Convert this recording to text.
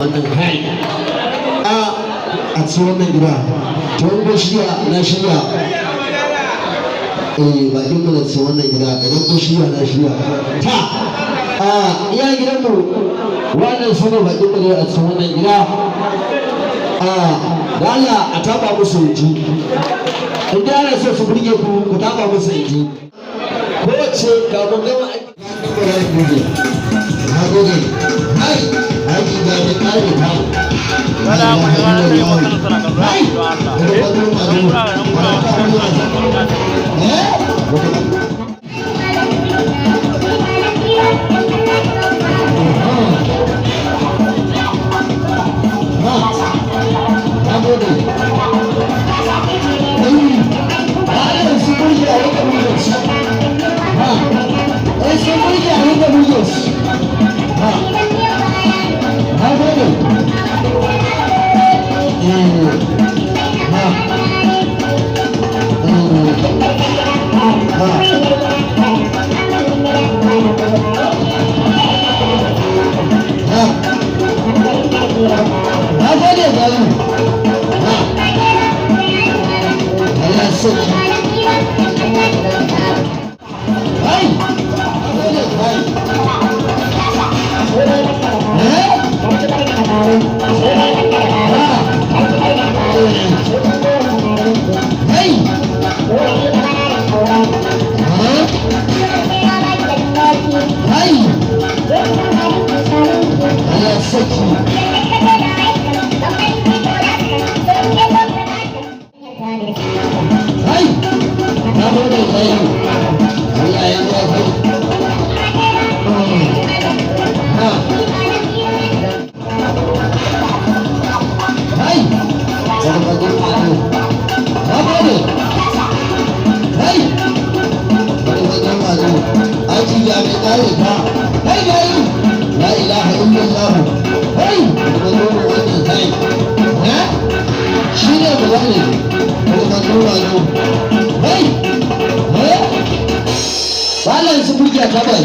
Wannan kai a cikin wannan gida, to in ko shirya, na shirya. Eh, bakin mu da cikin wannan gida, idan ko shirya, na shirya. Ta a iya gidan mu, wannan su ne bakin mu ne a cikin wannan gida. A da Allah a taba musu inji. In dai ana so su burge ku, ku taba musu inji. Kowace kamun gama aiki. Na gode. Hai, aiki ga mai kare ta. Wala mu yi wani sai magana suna kallo don Allah. Eh? Dan kura dan kura. Eh? Na gode. Ai, su burge a rika burge su. Ha. Ai, sun burge a rika burge su. Ha. Na gode. Eh. Ha. Eh. Ha. Ha. Na gode, Gayu. Ha. Allah sarki. Ai! Na gode, Gayu. Eh? Ha. Hey! Ha? Hey! Allah sarki. Hai! Na gode, Gayu. Allah ya biya kai. Ha. Hai! Wani bakin. Na gode. Hai! Wani bakin ado. Aiki ga mai kare ta. Hai, Gayu! La ilaha illallah. Hai! Wani wannan kai. Ha? Shi ne bayani. Wani bakin ado. Hai! Ha? Malam su burge ta bai.